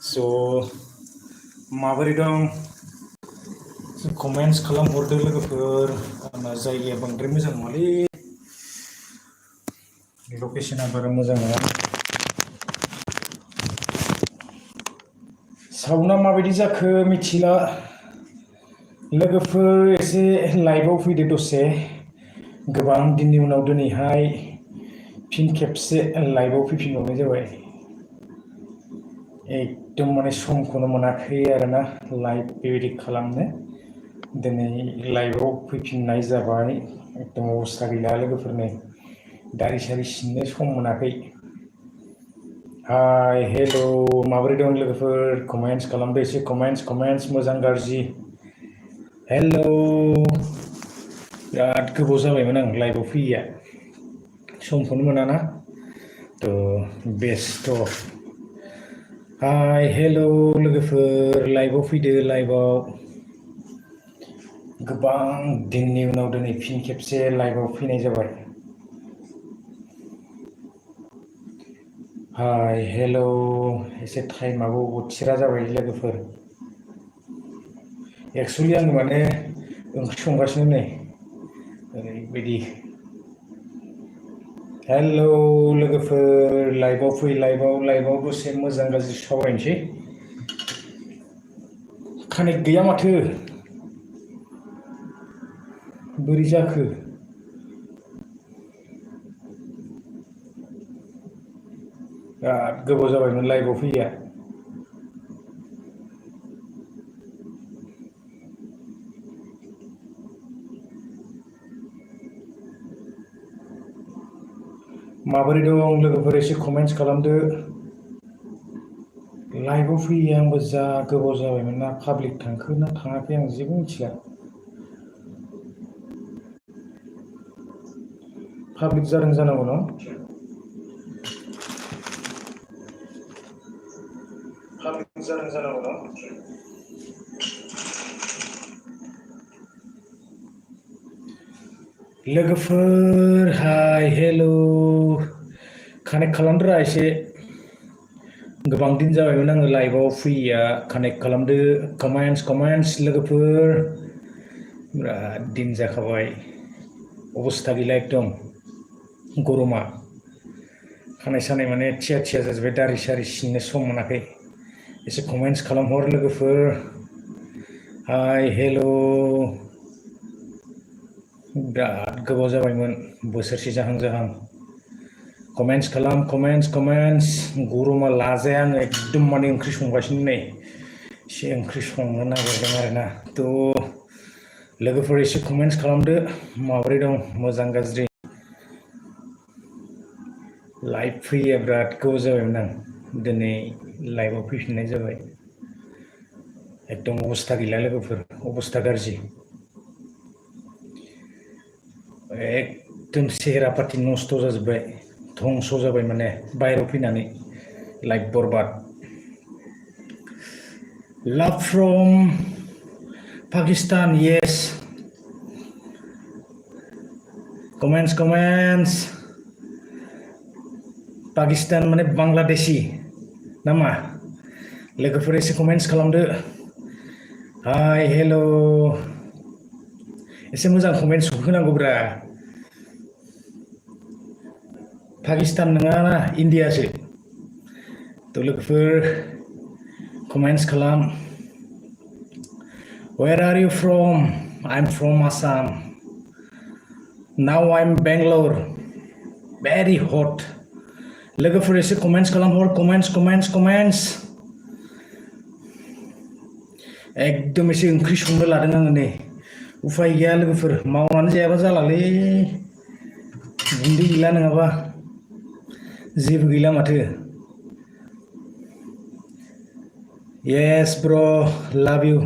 So माबोरै दं comments खालामहरदो लोगोफोर आंना जायगाया बांद्राय मोजां नङालै लकेसना बारा मोजां नङा साउन्डआ माबायदि जाखो मिथिला लोगोफोर एसे लाइभआव फैदो दसे गोबां दिननि उनाव दिनैहाय फिन खेबसे लाइभआव फैफिनबावनाय जाबाय एकदम माने समखौनो मोनाखै आरोना लाइभ बेबायदि खालामनो दिनै लाइभआव फैफिननाय जाबाय एकदम अबस्था गैला लोगोफोरनो दारि सारि सिननो सम मोनाखै हाय हेल' माबोरै दं लोगोफोर कमेन्ट्स खालामदो एसे कमेन्ट्स मोजां गाज्रि हेल' बिराद गोबाव जाबायमोन आं लाइभआव फैयैया समखौनो मोनाना थ' बेस्थ' हाय हेल' लोगोफोर लाइभआव फैदो लाइभआव गोबां दिननि उनाव दिनै फिन खेबसे लाइभआव फैनाय जाबाय हाय हेल' एसे टाइमाबो थिरा जाबाय लोगोफोर एक्सुवेलि आं माने ओंख्रि संगासिनो नै ओरैबायदि हेल' लोगोफोर लाइभआव फै लाइभआव दसे मोजां गाज्रि सावरायनोसै कानेक्ट गैया माथो बोरै जाखो बिराद गोबाव जाबायमोन लाइभआव फैयैया माबोरै दं लोगोफोर एसे कमेन्ट्स खालामदो लाइभआव फैयैया आंबो जा गोबाव जाबायमोन ना पाब्लिक थांखो ना थाङाखै आं जेबो मिथिला पाब्लिक जादों जानांगौ न पाब्लिक जादों जानांगौ न लोगोफोर हाय हेल' कानेक्ट खालामदोरा एसे गोबां दिन जाबायमोन आङो लाइभआव फैयैया कानेक्ट खालामदो कमेन्ट्स लोगोफोर बिराद दिन जाखाबाय अबस्था गैला एकदम गरमा खानाय सानाय माने थिया जाजोब्बाय दारि सारि सिननो सम मोनाखै एसे कमेन्ट्स खालामहर लोगोफोर हाय हेल' बिराद गोबाव जाबायमोन बोसोरसे जाहां कमेन्ट्स खालाम कमेन्ट्स गरमा लाजाया आङो एकदम माने ओंख्रि संगासिनो नै एसे ओंख्रि संनो नागिरदों आरोना थ' लोगोफोर एसे कमेन्ट्स खालामदो माबोरै दं मोजां गाज्रि लाइभ फैयैया बिराद गोबाव जाबायमोन आं दिनै लाइभआव फैफिननाय जाबाय एकदम अबस्था गैला लोगोफोर अबस्था गाज्रि एकदम सेहेरा पाति नस्थ' जाजोब्बाय धंस' जाबाय माने बाहेरायाव फैनानै लाइफ बरबाद लाभ from Pakistan yes comments Pakistan माने बांलादेशी नामा लोगोफोर एसे कमेन्ट्स खालामदो हाय हेल' एसे मोजां कमेन्ट्स होनांगौब्रा पाकिस्तान नङाना इण्डियासो थ' लोगोफोर कमेन्ट्स खालाम Where are you from? I'm from Assam. Now I'm Bangalore. Very hot. लोगोफोर एसे कमेन्ट्स खालामहर कमेन्ट्स एकदम एसे ओंख्रि संनो लादों आङो नै उफाय गैया लोगोफोर मावनानै जायाबा जालालै गुन्दै गैला नङाबा जेबो गैला माथो येस ब्र लाभ इउ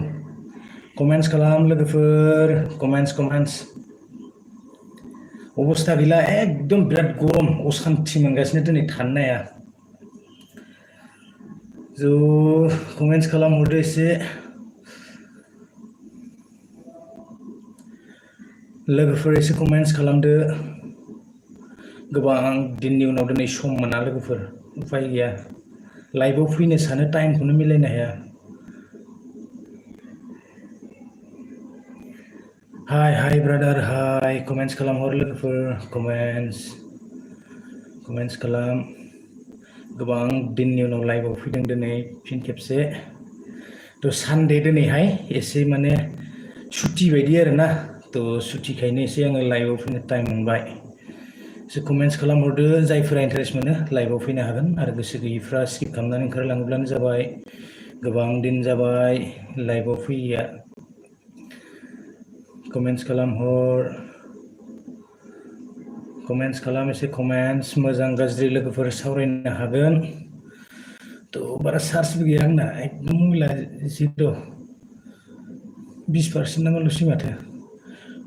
कमेन्ट्स खालाम लोगोफोर कमेन्ट्स अबस्था गैला एकदम बिराद गरम असान्थि मोनगासिनो दिनै थानो हाया ज' कमेन्ट्स खालामहरदो एसे लोगोफोर एसे कमेन्ट्स खालामदो गोबां दिननि उनाव दिनै सम मोना लोगोफोर उफाय गैया लाइभआव फैनो सानो टाइमखौनो मिलायनो हाया। हाय ब्रादार हाय कमेन्ट्स खालामहर लोगोफोर कमेन्ट्स खालाम। गोबां दिननि उनाव लाइभआव फैदों दिनै फिन खेबसे। थ' सानडे दिनैहाय एसे माने सुटि बायदि आरोना, थ' सुटिखायनो एसे आङो लाइभआव फैनो टाइम मोनबाय। एसे कमेन्ट्स खालामहरदो जायफोरा इन्टारेस्ट मोनो लाइभआव फैनो हागोन, आरो गोसो गैयैफ्रा स्किप खालामनानै ओंखारलाङोब्लानो जाबाय। गोबां दिन जाबाय लाइभआव फैयैया। कमेन्ट्स खालामहर, कमेन्ट्स खालाम, एसे कमेन्ट्स मोजां गाज्रि लोगोफोर सावरायनो हागोन। थ' बारा चार्जबो गैया आंना, एकदम मैला 20% नामाल'सै माथो।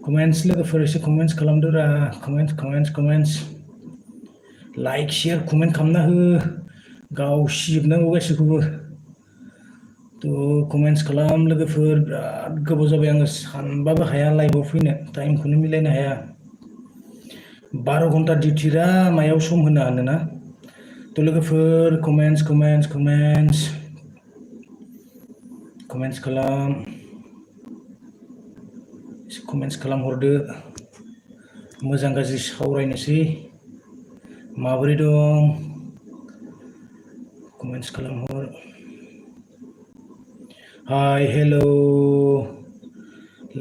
कमेन्ट्स लोगोफोर एसे कमेन्ट्स खालामदोरा, कमेन्ट्स लाइक शेयार कमेन्ट खालामना हो, गावसिजोबनांगौ गासैखौबो। थ' कमेन्ट्स खालाम लोगोफोर, बिराद गोबाव जाबाय आङो सानबाबो हाया लाइभआव फैनो, टाइमखौनो मिलायनो हाया। 12 घन्टा डिउटिरा मायाव सम होनो हानोना। थ' लोगोफोर कमेन्ट्स खालाम, कमेन्ट्स खालामहरदो, मोजां गाज्रि सावरायनोसै। माबोरै दं कमेन्ट्स खालामहर। हाय हेल'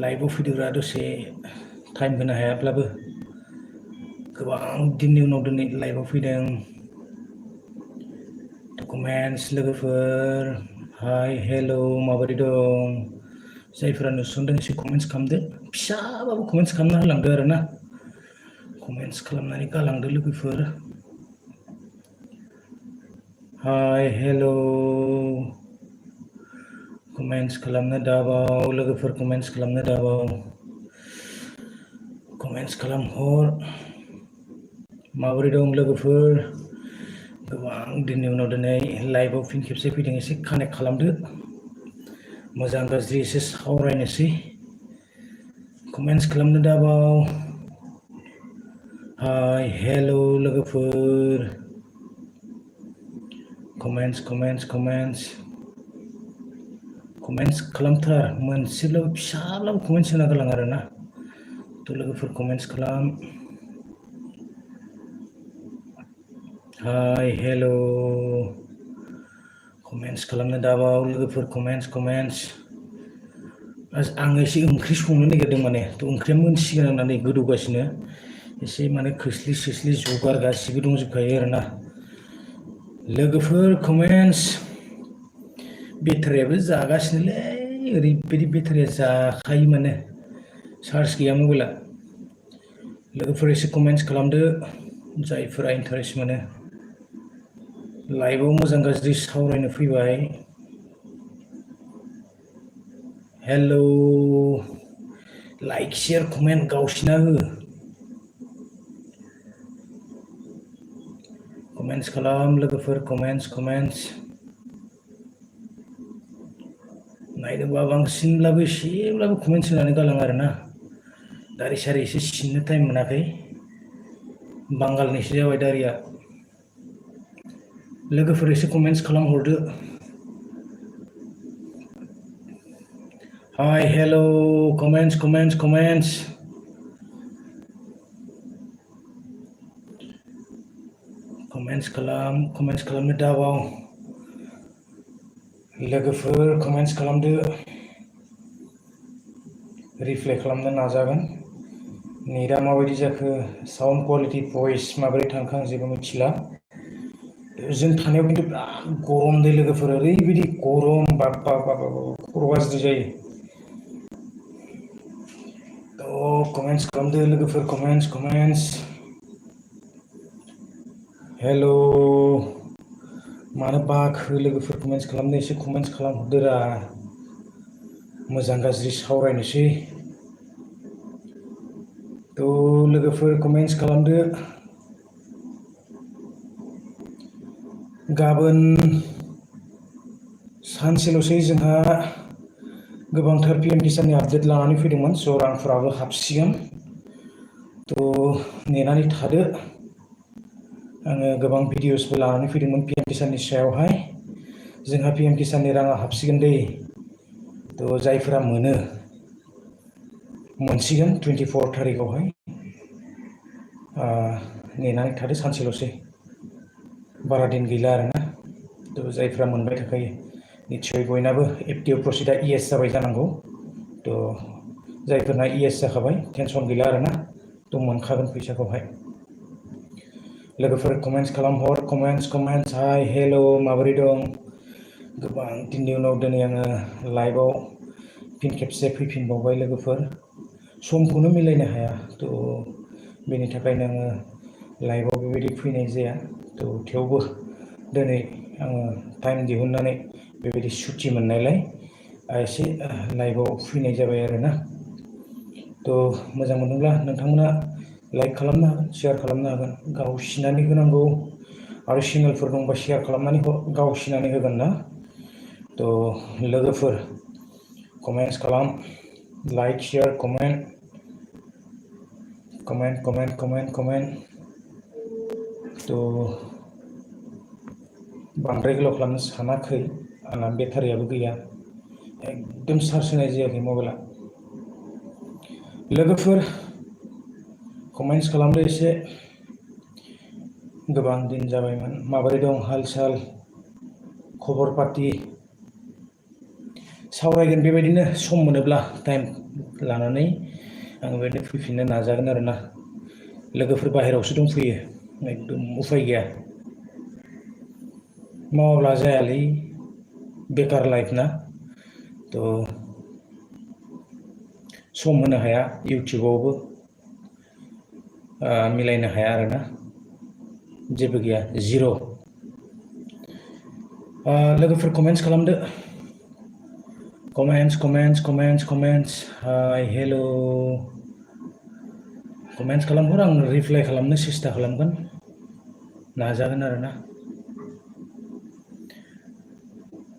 लाइभआव फैदोब्रा, दसे टाइम होनो हायाब्लाबो। गोबां दिननि उनाव दिनै लाइभआव फैदों। कमेन्ट्स लोगोफोर, हाय हेल' माबोरै दं? जायफोरा नुसनदों एसे कमेन्ट्स खालामदो, फिसाबाबो कमेन्ट्स खालामना होलांदो आरोना। कमेन्ट्स खालामनानै गालांदो लोगोफोर। हाय हेल' कमेन्ट्स खालामनो दाबाव लोगोफोर, कमेन्ट्स खालामनो दाबाव। कमेन्ट्स खालामहर, माबोरै दं लोगोफोर? गोबां दिननि उनाव दिनै लाइभआव फिन खेबसे फैदों, एसे कानेक्ट खालामदो। मोजां गाज्रि एसे सावरायनोसै। कमेन्ट्स खालामनो दाबाव। हाय हेल' लोगोफोर, कमेन्ट्स खालामथार, मोनसेब्लाबो फिसाब्लाबो कमेन्ट्स होना गालां आरोना। थ' लोगोफोर कमेन्ट्स खालाम। हाय हेल' कमेन्ट्स खालामनो दाबाव लोगोफोर, कमेन्ट्स। आङो एसे ओंख्रि संनो नागिरदों माने, थ' ओंख्रिया मोनसिगोन होननानै गोदौगासिनो। एसे माने खोस्लि जगार गासिबो दंजोबखायो आरोना। लोगोफोर कमेन्ट्स। बेटारियाबो जागासिनोलै, ओरैबायदि बेटारिया जाखायो माने, चार्ज गैया मबाइला। लोगोफोर एसे कमेन्ट्स खालामदो जायफोरा इन्टारेस्ट मोनो। लाइभआव मोजां गाज्रि सावरायनो फैबाय। हेल' लाइक शेयार कमेन्ट गावसिना हो। कमेन्ट्स खालाम लोगोफोर, कमेन्ट्स। नायदोंबा बांसिनब्लाबो एसेब्लाबो कमेन्ट्स होनानै गालां आरोना। दारि सारि एसे सिननो टाइम मोनाखै, बांगालनिसो जाबाय दारिया। लोगोफोर एसे comments खालामहरदो। Hi hello' comments. Comments खालामनो दाबाव लोगोफोर, कमेन्ट्स खालामदो। रिप्लाइ खालामनो नाजागोन। नेटआ माबायदि जाखो, साउन्ड कुवालिटि, भइस माबोरै थांखो आं जेबो मिथिला। जों थानायाव खिन्थु बिराद गरम दै लोगोफोर, ओरैबायदि गरम, बाब खर' गाज्रि जायो। थ' कमेन्ट्स खालामदो लोगोफोर, कमेन्ट्स। हेल' मानो बाखो लोगोफोर कमेन्ट्स खालामनो, एसे कमेन्ट्स खालामहरदोरा। मोजां गाज्रि सावरायनोसै। थ' लोगोफोर कमेन्ट्स खालामदो। गाबोन सानसेल'सै जोंहा गोबांथार पि एम किसाननि आपडेट लानानै फैदोंमोन, स' रांफोराबो हाबसिगोन। थ' नेनानै थादो। आङो गोबां भिडिअ'सबो लानानै फैदोंमोन पि एम किसाननि सायावहाय। जोंहा PM किसाननि राङा हाबसिगोन दै थ' जायफोरा मोनसिगोन 24 थारिखआवहाय नेनानै थादो सानसेल'सै बारा दिन गैला आरोना थ' जायफ्रा मोनबाय थाखायो निस्सय बयनाबो FTO प्रसिडा ES जाबाय जानांगौ थ' जायफोरना ES जाखाबाय टेनसन गैला आरोना थ' मोनखागोन फैसाखौहाय लोगोफोर कमेन्ट्स खालामहर कमेन्ट्स हाय हेल' माबोरै दं गोबां दिननि उनाव दिनै आङो लाइभआव फिन खेबसे फैफिनबावबाय लोगोफोर समखौनो मिलायनो हाया थ' बेनि थाखायनो आङो लाइभआव बेबायदि फैनाय जाया थ' थेवबो दिनै आङो टाइम दिहुननानै बेबायदि सुटि मोननायलाय एसे लाइभआव फैनाय जाबाय आरोना थ' मोजां मोनदोंब्ला नोंथांमोना लाइक खालामनो हागोन शेयार खालामनो हागोन गाव सिनानै होनांगौ आरो चेनेलफोर दंबा शेयार खालामनानै गाव सिनानै होगोन ना थ' लोगोफोर कमेन्ट्स खालाम लाइक शेयार कमेन्ट थ' बांद्राय गोलाव खालामनो सानाखै आंना बेटारियाबो गैया एकदम चार्ज होनाय जायाखै मबाइला लोगोफोर कमेन्ट्स खालामदो एसे गोबां दिन जाबायमोन माबोरै दं हाल साल खबर पाति सावरायगोन बेबायदिनो सम मोनोब्ला टाइम लानानै आं बेबायदिनो फैफिननो नाजागोन आरोना लोगोफोर बाहेरायावसो दंफैयो एकदम उफाय गैया मावाब्ला जायालै बेकार लाइफ ना थ' सम होनो हाया इउटुबावबो मिलायनो हाया आरोना जेबो गैया जिर' लोगोफोर कमेन्ट्स खालामदो कमेन्ट्स हाय हेल' कमेन्ट्स खालामहर आं रिप्लाइ खालामनो सेस्था खालामगोन नाजागोन आरोना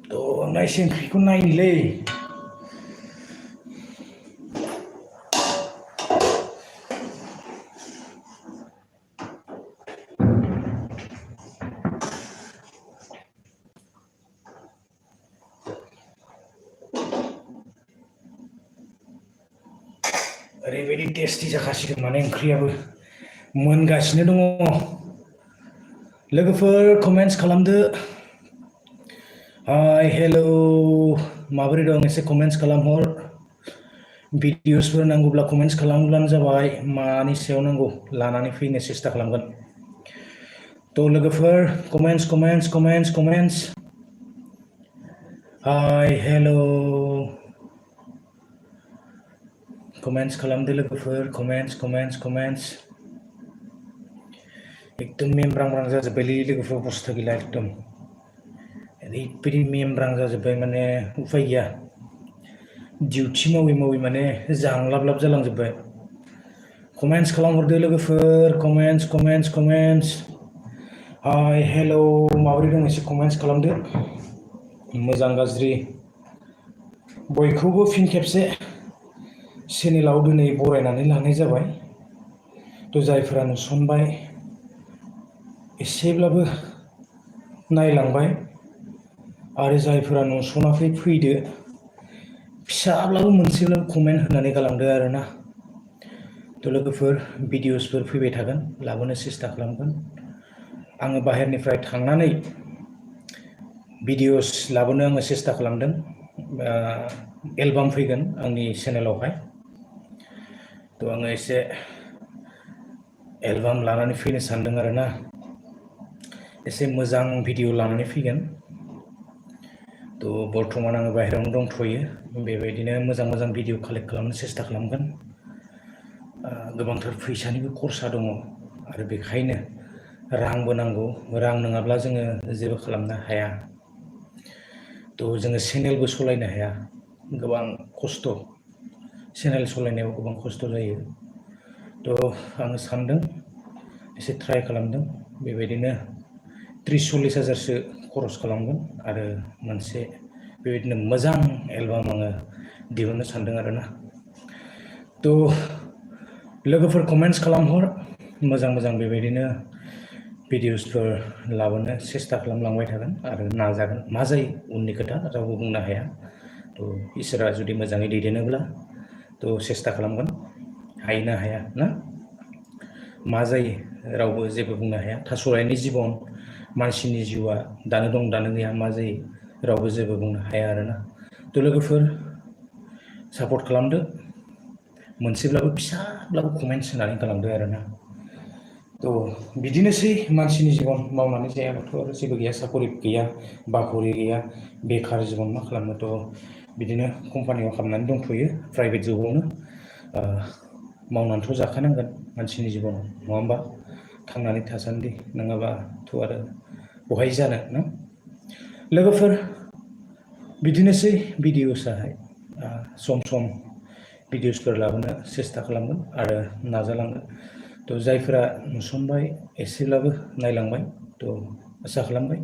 थ' आंना एसे ओंख्रिखौ नायनोलै ओरैबायदि टेस्टि जाखासिगोन माने ओंख्रियाबो मोनगासिनो दङ लोगोफोर कमेन्ट्स खालामदो हाय हेल' माबोरै दं एसे कमेन्ट्स खालामहर भिडिअसफोर नांगौब्ला कमेन्ट्स खालामब्लानो जाबाय मानि सायाव नांगौ लानानै फैनो सेस्था खालामगोन थ' लोगोफोर कमेन्ट्स हाय हेल' कमेन्ट्स खालामदो लोगोफोर कमेन्ट्स एकदम मेमब्रां जाजोब्बायलै लोगोफोर अबस्था गैला एकदम ओरैबायदि मेमब्रां जाजोब्बाय माने उफाय गैया डिउटि मावै माने जांलाब जालांजोब्बाय कमेन्ट्स खालामहरदो लोगोफोर कमेन्ट्स हाय हेल' माबोरै दं एसे कमेन्ट्स खालामदो मोजां गाज्रि बयखौबो फिन खेबसे चेनेलाव दिनै बरायनानै लानाय जाबाय थ' जायफोरा नुसनबाय एसेब्लाबो नायलांबाय आरो जायफोरा नुसनाखै फैदो फिसाब्लाबो मोनसेब्लाबो कमेन्ट होनानै गालांदो आरोना थ' लोगोफोर भिडिअसफोर फैबाय थागोन लाबोनो सेस्था खालामगोन आङो बाहेरनिफ्राय थांनानै भिडिअस लाबोनो आङो सेस्था खालामदों एलबाम फैगोन आंनि चेनेलावहाय थ' आङो एसे एलबाम लानानै फैनो सानदों आरोना एसे मोजां भिडिअ लानानै फैगोन थ' बर्थमान आङो बाहेरायावनो दंथ'यो बेबायदिनो मोजां भिडिअ कालेक्ट खालामनो सेस्था खालामगोन गोबांथार फैसानिबो खरसा दङ आरो बेखायनो रांबो नांगौ रां नङाब्ला जोङो जेबो खालामनो हाया थ' जोङो चेनेलबो सालायनो हाया गोबां खस्थ' चेनेल सालायनायाव गोबां खस्थ' जायो थ' आङो सानदों एसे ट्राइ खालामदों बेबायदिनो 30-40 हाजारसो खरस खालामगोन आरो मोनसे बेबायदिनो मोजां एलबाम आङो दिहुननो सानदों आरोना थ' लोगोफोर कमेन्ट्स खालामहर मोजां बेबायदिनो भिडिअसफोर लाबोनो सेस्था खालामलांबाय थागोन आरो नाजागोन मा जायो उननि खोथा रावबो बुंनो हाया थ' इसोरा जुदि मोजाङै दैदेनोब्ला थ' सेस्था खालामगोन हायोना हाया ना मा जायो रावबो जेबो बुंनो हाया थास'रायनि जिबन मानसिनि जिउआ दानो दं दानो गैया मा जायो रावबो जेबो बुंनो हाया आरोना थ' लोगोफोर सापर्ट खालामदो मोनसेब्लाबो फिसाब्लाबो कमेन्ट्स होनानै गालांदो आरोना थ' बिदिनोसै मानसिनि जिबन मावनानै जायाबाथ' आरो जेबो गैया साकरि गैया बाकरि गैया बेखार जिबन मा खालामनोथ' बिदिनो कम्पानियाव हाबनानै दंथ'यो प्राइभेट जबावनो मावनानैथ' जाखानांगोन मानसिनि जिबनाव नङा होमबा थांनानै थासान्दि नङाबाथ' आरो बहाय जानो ना लोगोफोर बिदिनोसै भिडिअसाहाय सम सम भिडिअसफोर लाबोनो सेस्था खालामगोन आरो नाजालांगोन थ' जायफोरा नुसनबाय एसेब्लाबो नायलांबाय थ' आसा खालामबाय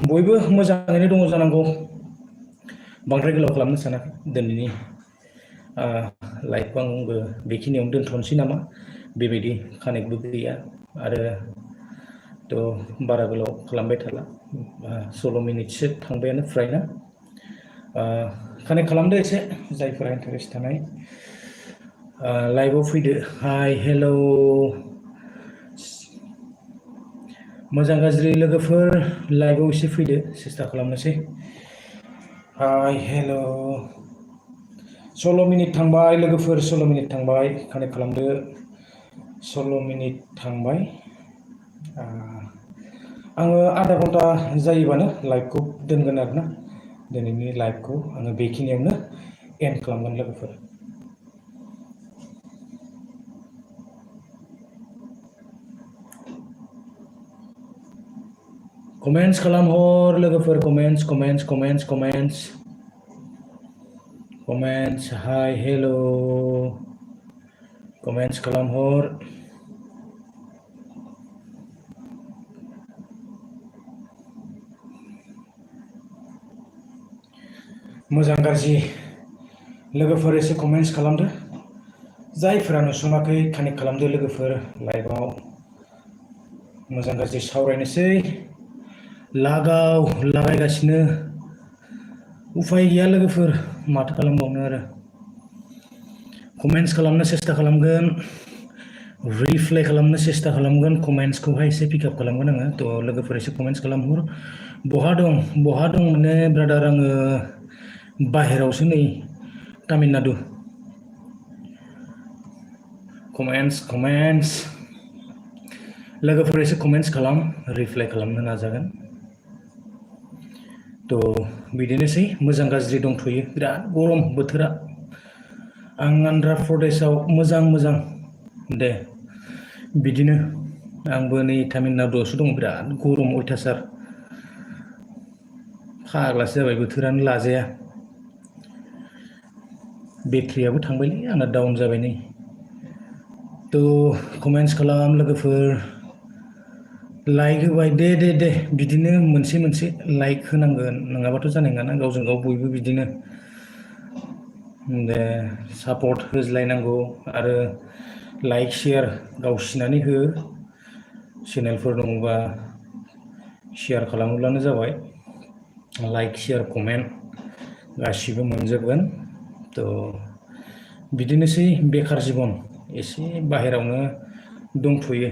बयबो मोजाङैनो दङ जानांगौ बांद्राय गोलाव खालामनो सानाखै दिनैनि लाइफखौ आंबो बेखिनियावनो दोनथ'नोसै नामा बेबायदि कानेक्टबो गैया आरो थ' बारा गोलाव खालामबाय थाला 16 मिनिटसो थांबायानो फ्राय ना कानेक्ट खालामदो एसे जायफोरा इन्टारेस्ट थानाय लाइभआव फैदो हाय हेल' मोजां गाज्रि लोगोफोर लाइभआव एसे फैदो सेस्था खालामनोसै हाय हेल' 16 मिनिट थांबाय लोगोफोर 16 मिनिट थांबाय कानेक्ट खालामदो 16 मिनिट थांबाय आङो आधा घन्टा जायोबानो लाइभखौ दोनगोन आरोना दिनैनि लाइभखौ आङो बेखिनियावनो एन्ड खालामगोन लोगोफोर कमेन्ट्स खालामहर लोगोफोर कमेन्ट्स हाय हेल' कमेन्ट्स खालामहर मोजां गाज्रि लोगोफोर एसे कमेन्ट्स खालामदो जायफोरा नुसनाखै कानेक्ट खालामदो लोगोफोर लाइभआव मोजां गाज्रि सावरायनोसै लागायगासिनो उफाय गैया लोगोफोर माथो खालामबावनो आरो कमेन्ट्स खालामनो सेस्था खालामगोन रिप्लाइ खालामनो सेस्था खालामगोन कमेन्ट्सखौहाय एसे पिकआप खालामगोन आङो थ' लोगोफोर एसे कमेन्ट्स खालामहर बहा दं माने ब्रादार आङो बाहेरावसो नै तामिलनाडु कमेन्ट्स लोगोफोर एसे कमेन्ट्स खालाम रिप्लाइ खालामनो नाजागोन थ' बिदिनोसै मोजां गाज्रि दंथ'यो बिराद गरम बोथोरा आं आन्ध्रा प्रदेशआव मोजां दे बिदिनो आंबो नै तामिलनाडुआवसो दं बिराद गरम अयथासार फाग्लासो जाबाय बोथोरानो लाजाया बेटारियाबो थांबायलै आंना डाउन जाबाय नै थ' कमेन्ट्स खालाम लोगोफोर लाइक होबाय दे बिदिनो मोनसे लाइक होनांगोन नङाबाथ' जानाय नङा गावजों गाव बयबो बिदिनो दे सापर्ट होज्लायनांगौ आरो लाइक शेयार गावसिनानै हो चेनेलफोर दङबा शेयार खालामोब्लानो जाबाय लाइक शेयार कमेन्ट गासिबो मोनजोबगोन थ' बिदिनोसै बेखार जिबन एसे बाहेरावनो दंथ'यो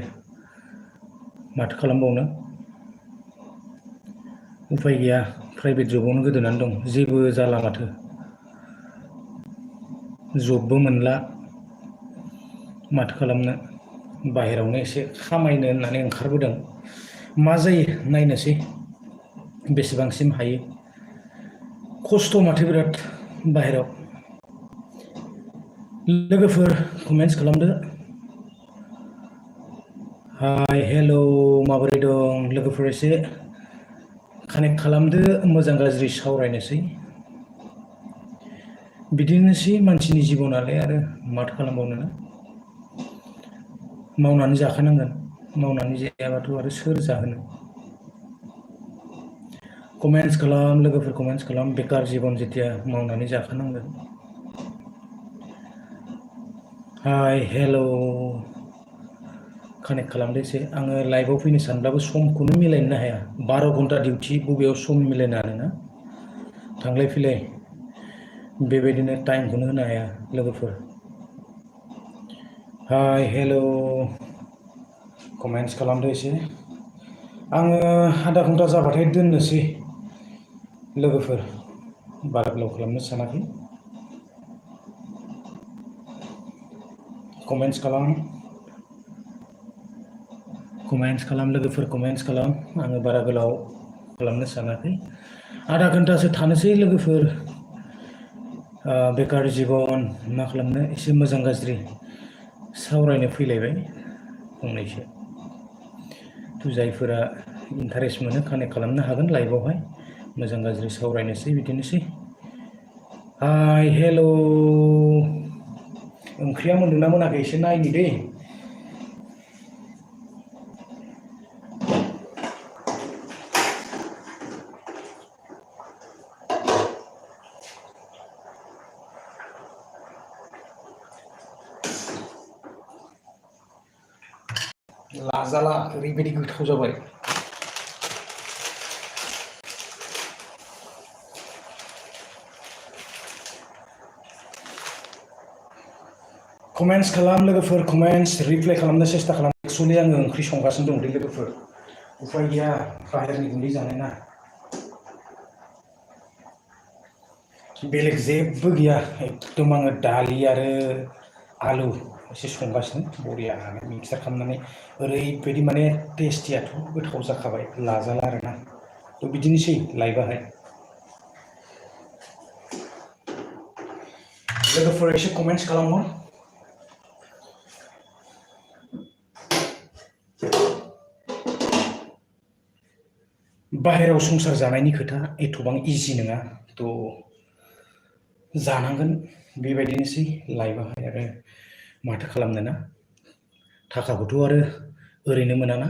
माथो खालामबावनो उफाय गैया प्राइभेट जबावनो गोदोनानै दं जेबो जाला माथो जबबो मोनला माथो खालामनो बाहेरावनो एसे खामायनो होननानै ओंखारबोदों मा जायो नायनोसै बेसेबांसिम हायो खस्थ' माथो बिराद बाहेराव लोगोफोर कमेन्ट्स खालामदो हाय हेल' माबोरै दं लोगोफोर एसे कानेक्ट खालामदो मोजां गाज्रि सावरायनोसै बिदिनोसै मानसिनि जिबनालाय आरो माथो खालामबावनो मावनानै जाखानांगोन मावनानै जायाबाथ' आरो सोर जाहोनो कमेन्ट्स खालाम लोगोफोर कमेन्ट्स खालाम बेकार जिबन जेथिया मावनानै जाखानांगोन हाय हेल' कानेक्ट खालामदो एसे आङो लाइभआव फैनो सानब्लाबो समखौनो मिलायनो हाया 12 घन्टा डिउटि बबेयाव सम मिलायनो आरोना थांलाय फैलाय बेबायदिनो टाइमखौनो होनो हाया लोगोफोर हाय हेल' कमेन्ट्स खालामदो एसे आङो आधा घन्टा जाबाथाय दोननोसै लोगोफोर बारा गोलाव खालामनो सानाखै कमेन्ट्स खालाम लोगोफोर कमेन्ट्स खालाम आङो बारा गोलाव खालामनो सानाखै आधा घन्टासो थानोसै लोगोफोर बेकार जीबन मा खालामनो एसे मोजां गाज्रि सावरायनो फैलायबाय फंनैसो जायफोरा इन्टारेस्ट मोनो कानेक्ट खालामनो हागोन लाइभआवहाय मोजां गाज्रि सावरायनोसै बिदिनोसै हाय हेल' ओंख्रिया मोनदोंना मोनाखै एसे नायनि दै लाजाला ओरैबायदि गोथाव जाबाय कमेन्ट्स खालाम लोगोफोर कमेन्ट्स रिप्लाइ खालामनो सेस्था खालाम एक्सुवेलि आङो ओंख्रि संगासिनो दं दै लोगोफोर उफाय गैया बाहेरनि गुन्दै जानाय ना बेलेग जेबो गैया एकदम आङो दालि आरो आलु एसे संगासिनो बरिया मिक्सार खालामनानै ओरैबायदि माने टेस्टियाथ' गोथाव जाखाबाय लाजाला आरोना थ' बिदिनोसै लाइभआहाय लोगोफोर एसे कमेन्ट्स खालामहर बाहेरायाव संसार जानायनि खोथा एथबां इजि नङा थ' जानांगोन बेबायदिनोसै लाइफआहाय आरो माथो खालामनो ना थाखाखौथ' आरो ओरैनो मोनाना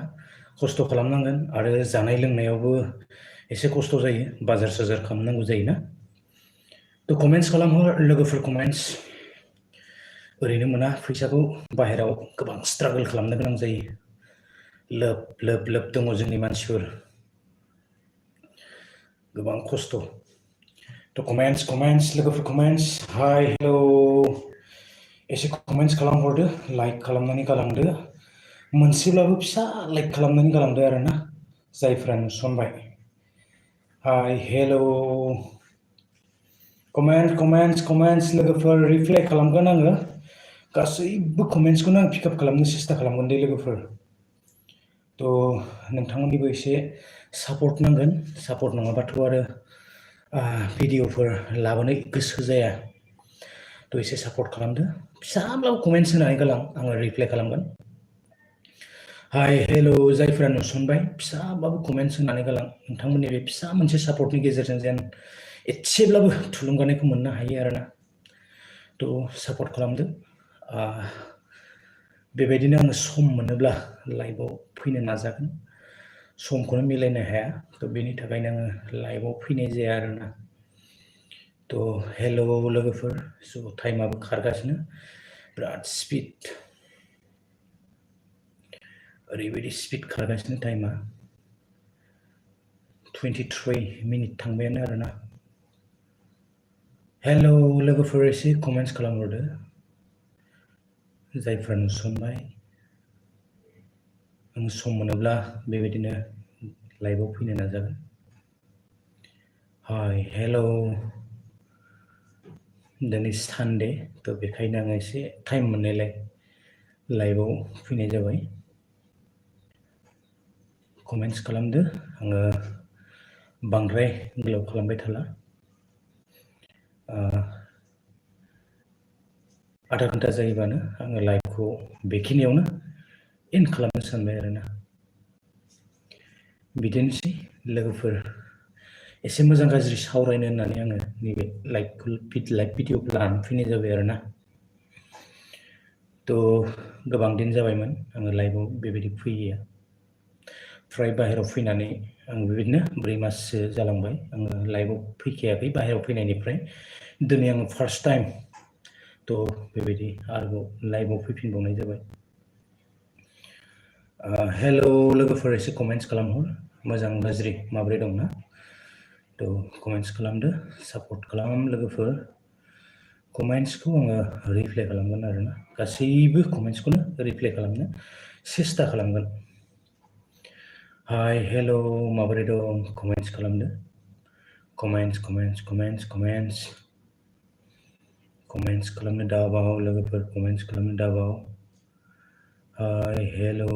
खस्थ' खालामनांगोन आरो जानाय लोंनायावबो एसे खस्थ' जायो बाजार साजार खालामनांगौ जायोना थ' कमेन्ट्स खालामहर लोगोफोर कमेन्ट्स ओरैनो मोना फैसाखौ बाहेरायाव गोबां स्ट्रागोल खालामनो गोनां जायो लोब लोब लोब दङ जोंनि मानसिफोर गोबां खस्थ' थ' कमेन्ट्स लोगोफोर कमेन्ट्स हाय हेल' एसे कमेन्ट्स खालामहरदो लाइक खालामनानै गालांदो मोनसेब्लाबो फिसा लाइक खालामनानै गालांदो आरोना जायफ्रा नुसनबाय हाय हेल' कमेन्ट्स लोगोफोर रिप्लाइ खालामगोन आङो गासैबो कमेन्ट्सखौनो आं पिकआप खालामनो सेस्था खालामगोन दे लोगोफोर थ' नोंथांमोननिबो एसे सापर्ट नांगोन सापर्ट नङाबाथ' आरो भिडिअफोर लाबोनो गोसो जाया थ' एसे सापर्ट खालामदो फिसाब्लाबो कमेन्ट्स होनानै गालां आङो रिप्लाइ खालामगोन हाय हेल' जायफ्रा नुसनबाय फिसाबाबो कमेन्ट्स होनानै गालां नोंथांमोननि बे फिसा मोनसे सापर्टनि गेजेरजों जेन एसेब्लाबो थुलुंगानायखौ मोननो हायो आरोना थ' सापर्ट खालामदो बेबायदिनो आङो सम मोनोब्ला लाइभआव फैनो नाजागोन समखौनो मिलायनो हाया थ' बेनि थाखायनो आङो लाइभआव फैनाय जाया आरोना थ' हेल' लोगोफोर स' टाइमाबो खारगासिनो बिराद स्पिड ओरैबायदि स्पिड खारगासिनो टाइमा 23 मिनिट थांबायानो आरोना हेल' लोगोफोर एसे कमेन्ट्स खालामहरदो जायफ्रा नुसनबाय आं सम मोनोब्ला बेबायदिनो लाइभआव फैनो नाजागोन हाय हेल' दिनै सानडे थ' बेखायनो आङो एसे टाइम मोननायलाय लाइभआव फैनाय जाबाय कमेन्ट्स खालामदो आङो बांद्राय गोलाव खालामबाय थाला आधा घन्टा जायोबानो आङो लाइभखौ बेखिनियावनो एन्ड खालामनो सानबाय आरोना बिदिनोसै लोगोफोर एसे मोजां गाज्रि सावरायनो होननानै आङो नैबे लाइभ भिडिअखौ लानानै फैनाय जाबाय आरोना थ' गोबां दिन जाबायमोन आङो लाइभआव बेबायदि फैयैया फ्राय बाहेरायाव फैनानै आं बेबायदिनो 4 माससो जालांबाय आङो लाइभआव फैखायाखै बाहेरायाव फैनायनिफ्राय दिनै आङो फार्स्ट टाइम थ' बेबायदि आरोबाव लाइभआव फैफिनबावनाय जाबाय हेलौ लोगोफोर एसे कमेन्ट्स खालामहर मोजां गाज्रि माब्रै दं ना थ' कमेन्ट्स खालामदो सापर्ट खालाम लोगोफोर कमेन्ट्सखौ आङो रिप्लाइ खालामगोन आरोना गासैबो कमेन्ट्सखौनो रिप्लाइ खालामनो सेस्था खालामगोन हाय हेलौ माबोरै दं कमेन्ट्स खालामदो comments comments comments comments comments खालामनो दाबाव लोगोफोर कमेन्ट्स खालामनो दाबाव हाय हेलौ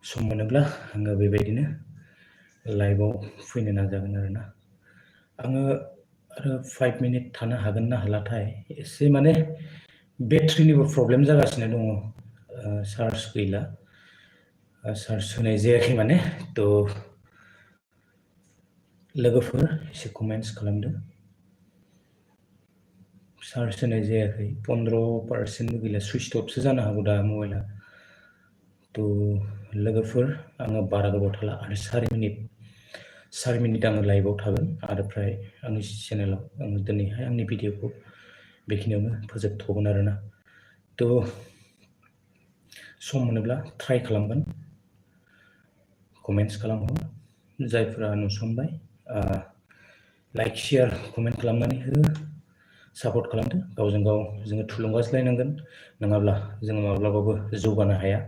सम मोनोब्ला आङो बेबायदिनो लाइभआव फैनो नाजागोन आरोना आङो आरो 5 मिनिट थानो हागोन ना हालाथाय एसे माने बेटारिनिबो प्रब्लेम जागासिनो दङ चार्ज गैला चार्ज होनाय जायाखै माने थ' लोगोफोर एसे कमेन्ट्स खालामदो चार्ज होनाय जायाखै 15% गैला सुइच अफसो जानो हागौ दा मबाइला थ' लोगोफोर आङो बारा गोबाव थाला आरो 4 मिनिट आङो लाइभआव थागोन आरो फ्राय आंनि चेनेलाव आङो दिनैहाय आंनि भिडिअखौ बेखिनियावनो फोजोबथ'गोन आरोना थ' सम मोनोब्ला ट्राइ खालामगोन कमेन्ट्स खालामहर जायफोरा नुसनबाय लाइक शेयार कमेन्ट खालामनानै हो सापर्ट खालामदो गावजों गाव जोङो थुलुंगास्लायनांगोन नङाब्ला जोङो माब्लाबाबो जौगानो हाया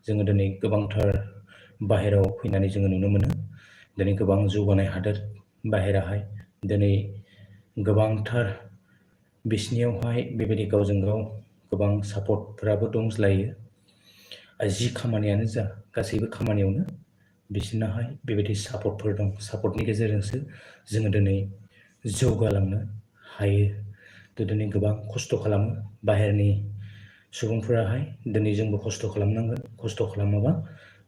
जोङो दिनै गोबांथार बाहेरायाव फैनानै जोङो नुनो मोनो दिनै गोबां जौगानाय हादोर बाहेराहाय दिनै गोबांथार बिसिनियावहाय बेबायदि गावजों गाव गोबां सापर्टफोराबो दंज्लायो जि खामानियानो जा गासैबो खामानियावनो बिसिनाहाय बेबायदि सापर्टफोर दं सापर्टनि गेजेरजोंसो जोङो दिनै जौगालांनो हायो थ' दिनै गोबां खस्थ' खालामो बाहेरनि सुबुंफोराहाय दिनै जोंबो खस्थ' खालामनांगोन खस्थ' खालामाबा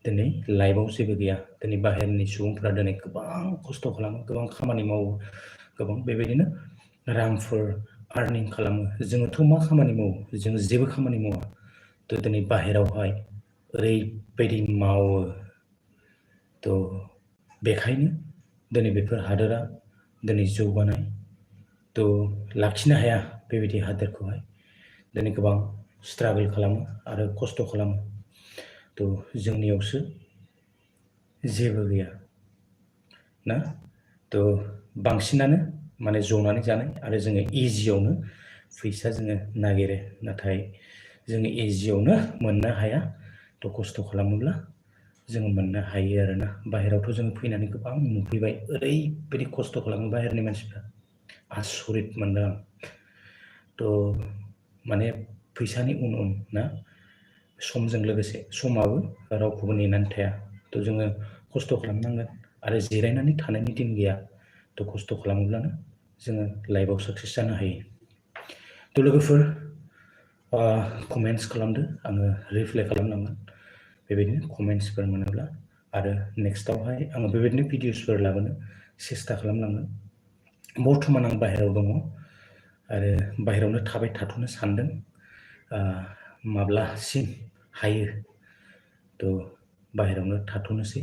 दिनै लाइफआव जेबो गैया दिनै बाहेरनि सुबुंफोरा दिनै गोबां खस्थ' खालामो गोबां खामानि मावो गोबां बेबायदिनो रांफोर आर्निं खालामो जोङोथ' मा खामानि मावो जों जेबो खामानि मावा थ' दिनै बाहेरावहाय ओरैबायदि मावो थ' बेखायनो दिनै बेफोर हादोरा दिनै जौगानाय थ' लाखिनो हाया बेबायदि हादोरखौहाय दिनै गोबां स्ट्रागोल खालामो आरो खस्थ' खालामो थ' जोंनियावसो जेबो गैया ना थ' बांसिनानो माने जनानै जानाय आरो जोङो इजियावनो फैसा जोङो नागिरो नाथाय जोङो इजियावनो मोननो हाया थ' खस्थ' खालामोब्ला जोङो मोननो हायो आरोना बाहेरायावथ' जोङो फैनानै गोबां नुफैबाय ओरैबायदि खस्थ' खालामो बाहेरनि मानसिफ्रा आसरित मोनदों आं थ' माने फैसानि उन उन ना समजों लोगोसे समाबो रावखौबो नेनानै थाया थ' जोङो खस्थ' खालामनांगोन आरो जिरायनानै थानायनि दिन गैया थ' खस्थ' खालामोब्लानो जोङो लाइफआव साक्सेस जानो हायो थ' लोगोफोर कमेन्ट्स खालामदो आङो रिप्लाइ खालामनांगोन बेबायदिनो कमेन्ट्सफोर मोनोब्ला आरो नेक्स्टआवहाय आङो बेबायदिनो भिडिअसफोर लाबोनो सेस्था खालामनांगोन बर्थमान आं बाहेरायाव दङ आरो बाहेरायावनो थाबाय थाथ'नो सानदों माब्लासिम हायो थ' बाहेरायावनो थाथ'नोसै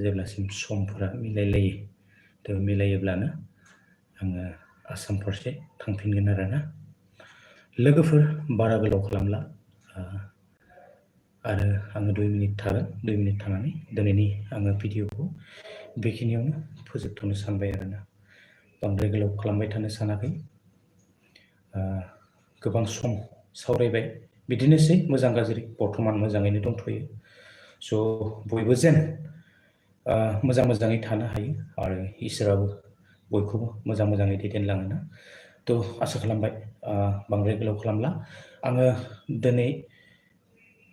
जेब्लासिम समफोरा मिलायलायो थ' मिलायोब्लानो आङो आसाम फारसे थांफिनगोन आरोना लोगोफोर बारा गोलाव खालामला आरो आङो 2 मिनिट थागोन 2 मिनिट थानानै दिनैनि आङो भिडिअखौ बेखिनियावनो फोजोबथ'नो सानबाय आरोना बांद्राय गोलाव खालामबाय थानो सानाखै गोबां सम सावरायबाय बिदिनोसै मोजां गाज्रि बर्थमान मोजाङैनो दंथ'यो स' बयबो जेन मोजाङै थानो हायो आरो इसोराबो बयखौबो मोजाङै दैदेनलाङोना थ' आसा खालामबाय बांद्राय गोलाव खालामला आङो दिनै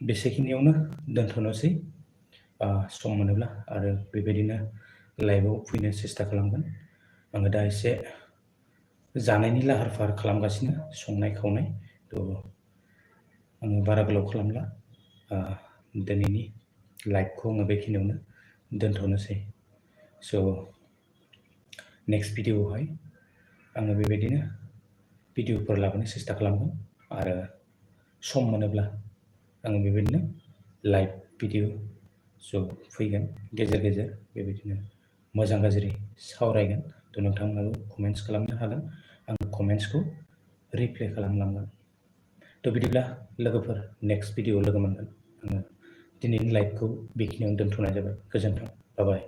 बेसेखिनियावनो दोनथ'नोसै सम मोनोब्ला आरो बेबायदिनो लाइभआव फैनो सेस्था खालामगोन आङो दा एसे जानायनि लाहार फाहार खालामगासिनो संनाय खावनाय थ' आङो बारा गोलाव खालामला दिनैनि लाइभखौ आङो बेखिनियावनो दोनथ'नोसै स' नेक्स्ट भिडिअआवहाय आङो बेबायदिनो भिडिअफोर लाबोनो सेस्था खालामगोन आरो सम मोनोब्ला आङो बेबायदिनो लाइभ भिडिअ स' फैगोन गेजेर गेजेर बेबायदिनो मोजां गाज्रि सावरायगोन थ' नोंथांमोनाबो कमेन्ट्स खालामनो हागोन आं कमेन्ट्सखौ रिप्लाइ खालामलांगोन थ' बिदिब्ला लोगोफोर नेक्स्ट भिडिअ'आव लोगो मोनगोन। आङो दिनैनि लाइभखौ बेखिनियावनो दोनथ'नाय जाबाय। गोजोन्थों। बाय बाय।